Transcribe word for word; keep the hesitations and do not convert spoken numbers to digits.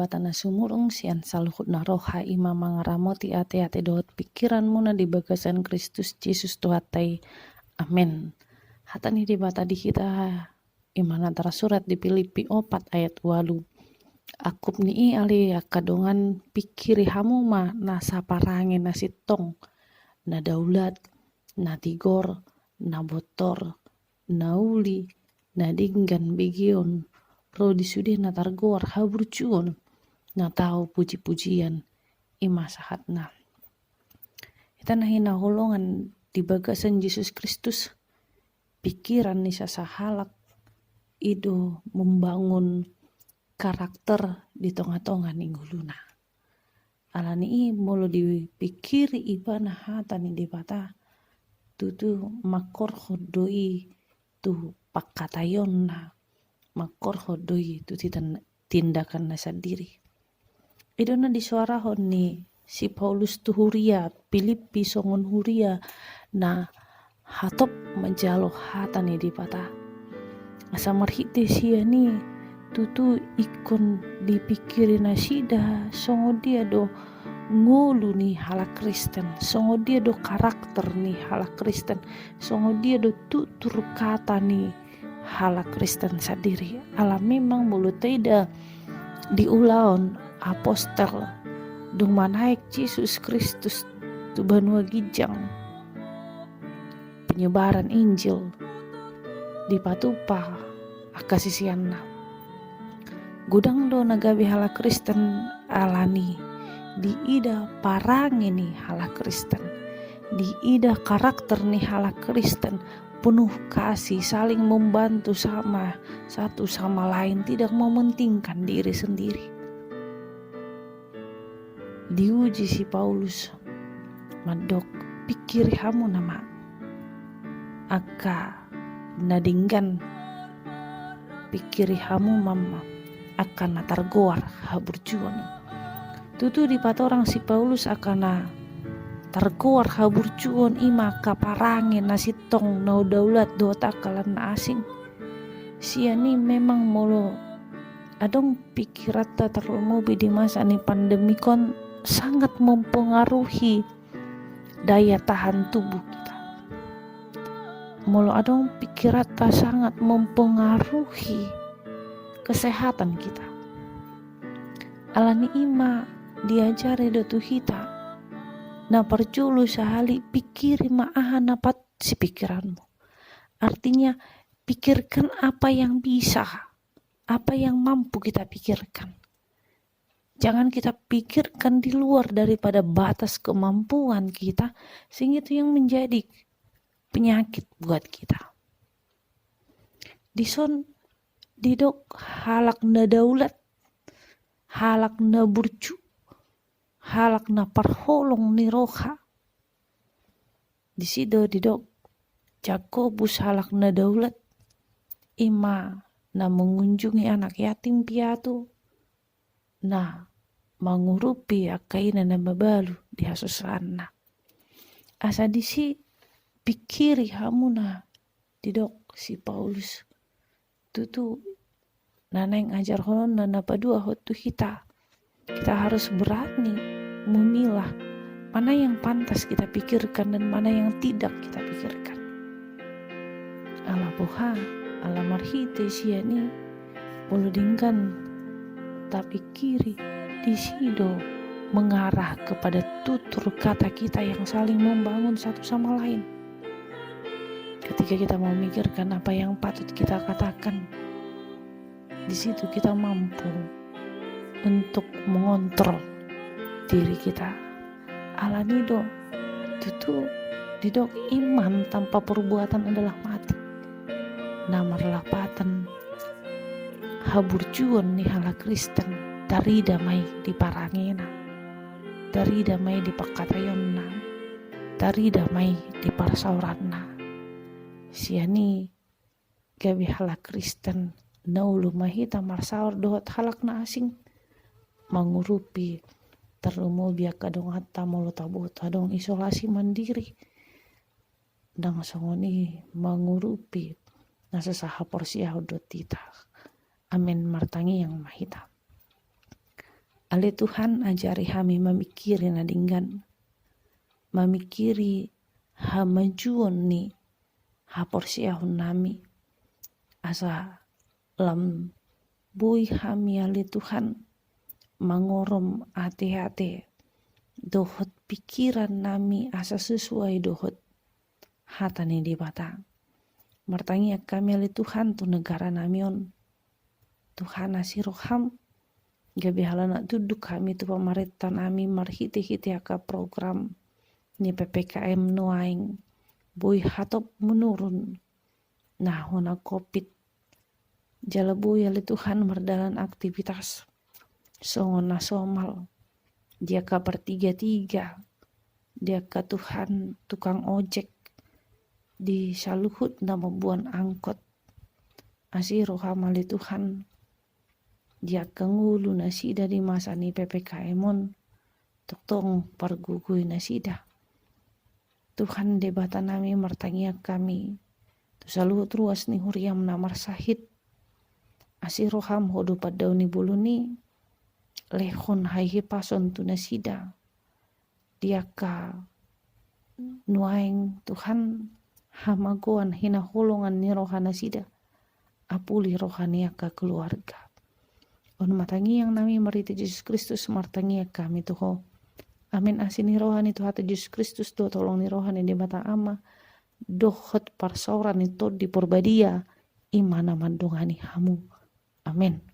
Debata na sumurung sian saluhut na roha, i ma mangaramoti ateate dohot pingkiranmuna di bagasan Kristus Jesus Tuhanta i. Amen. Hata ni Debata di hita i ma na tarsurat di Pilippi opat ayat ualu. Angkup ni i ale angka dongan, pingkiri hamu ma na saparange na sintong, na daulat, na tigor, na bontor, na uli, na denggan begeon, ro di sude na targoar haburjuon, na tau pujipujian, i ma sahatna. Hita na hinaholongan di bagasan Jesus Kristus, pingkiran ni sasahalak i do membangun karakter di tongatonga ni ngoluna. Alani i molo dipingkiri ibana hata ni Debata, tutu mangkorhon do i tu pangkataionna, mangkorhon do i tu titan-, tindakanna sandiri. I do na disoarahon ni si Paulus tu huria Pilippi songon huria na hatop manjalo hata ni Debata. Asa marhite sian i tutu ingkon dipingkiri nasida songon dia do ngolu ni halak Kristen, songon dia do karakter ni halak Kristen, songon dia do tutur kata ni halak Kristen sandiri. Ala memang molo taida di ulaon apostel, dung manaek Jesus Kristus tu banua ginjang, penyebaran Injil, dipatupa angka siseanna. Godang do na gabe halak Kristen alani diida parange ni halak Kristen, diida karakter ni halak Kristen, penuh kasih, saling membantu sama, satu sama lain, tidak mementingkan diri sendiri. Diuji si Paulus, mandok, pingkiri hamu nama angka na denggan, pingkiri hamu ma angka na targoar haburjuon. Tutu dipatorang si Paulus angka na targoar haburjuon i ma angka parange na sintong, na daulat dohot angka lan na asing. Sian i memang molo adong pingkiranta tarlumobi di masa ni pandemik on sangat mempengaruhi daya tahan tubuh kita. Molo adong pingkiranta sangat mempengaruhi kesehatan kita. Alani i ma diajari do tu hita na parjolo sahali pingkiri ma aha na patut sipingkiranmu. Artinya, pikirkan apa yang bisa, apa yang mampu kita pikirkan. Jangan kita pikirkan di luar daripada batas kemampuan kita, sehingga itu yang menjadi penyakit buat kita. Dison didok halak na daulat, halak na burju, halak na parholong ni roha. Disi do didok Jakobus halak na daulat, i ma na mengunjungi anak yatim piatu, na mangurupi angka ina na mabalu di hasosaanna. Asa disi pingkiri hamu na didok si Paulus. Tutu na naeng ajarhononna na paduahon tu hita. Kita harus berani memilah mana yang pantas kita pikirkan dan mana yang tidak kita pikirkan. Ala boha, ala marhite sian i, molo denggan tapingkiri, disi do mengarah kepada tutur kata kita yang saling membangun satu sama lain. Ketika kita memikirkan apa yang patut kita katakan, di situ kita mampu untuk mengontrol diri kita. Alani do, tutu didok iman tanpa perbuatan adalah mati. Na marlapatan, haburjuon ni halak Kristen tarida ma i di parangena, tarida ma i di pangkataionna, tarida ma i di parsaoranna. Sian i gabe halak Kristen, na olo ma hita marsaor dohot halak na asing, mangurupi, tarlumobi angka donganta molo taboto adong isolasi mandiri. Ndang songon i mangurupi na so sahaporseaon dohot hita. Amen. Martangiang ma hita. Ale Tuhan, ajari hami mamingkiri na denggan, mamingkiri hamajuon ni haporseaon nami, asa lam boi hami ale Tuhan mangorom ateate dohot pingkiran nami asa sesuai dohot hata ni Debata. Martangiang hami ale Tuhan tu negara nami on. Tuhan, asi roham gabe halanak tunduk hami tu pamarenta nami marhitehite angka program ni P P K M nuaeng boi hatop menurun na hona covid. Jala boi ale Tuhan mardalan aktivitas songon na somal di angka partigatiga, di angka Tuhan tukang ojek, di saluhut na mamboan angkot. Asi roham ale Tuhan di angka ngolu nasida di masa ni P P K M on, tongtong pargogoi nasida. Tuhan Debata nami, martangiang hami tu saluhut ruas ni huriam na marsahit. Asi roham, Ho do pandaoni bolon i, lehon hahipason tu nasida di angka nuaeng Tuhan hamagoan hinaholongan ni roha nasida, apuli roha ni angka keluarga. On ma tangiang nami marhite Jesus Kristus, martangiang hami tu Ho. Amen. Asi ni roha ni Tuhanta Jesus Kristus dohot holong ni roha ni Debata Ama dohot parsaoran ni Tondi Porbadia i ma na mandongani hamu. Amen.